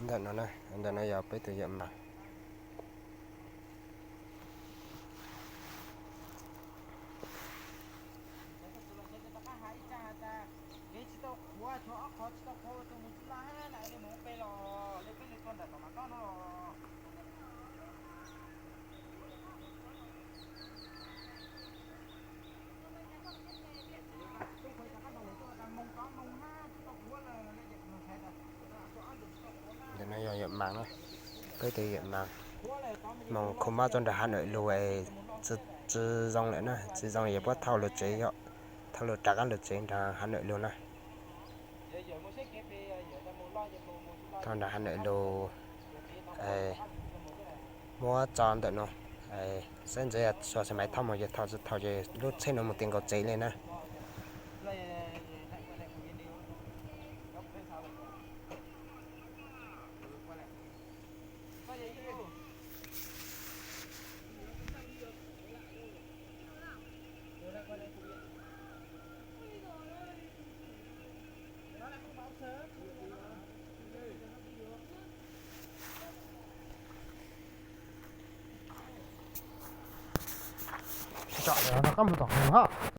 Ntawm no na, ntawm no yog peb tus yawm mas. Ntawm no yog yawm mas na, peb tus yawm mas. Moog khu mob rua nraag Hà Nội lug es tsi zoo lawm na, tsi zoo es puab thauj lug tsev yom, thauj lug rov qaab lug tsev nraag Hà Nội lug na. Thauj nraag Hà Nội lug, muab tso ntawm no, saib ntxuav yog xua xe máy thauj moog ces thauj, tsi thauj ces lub tsheb no moog ti nkaus tsev le na. Tsom no koj mus tom qhov ha.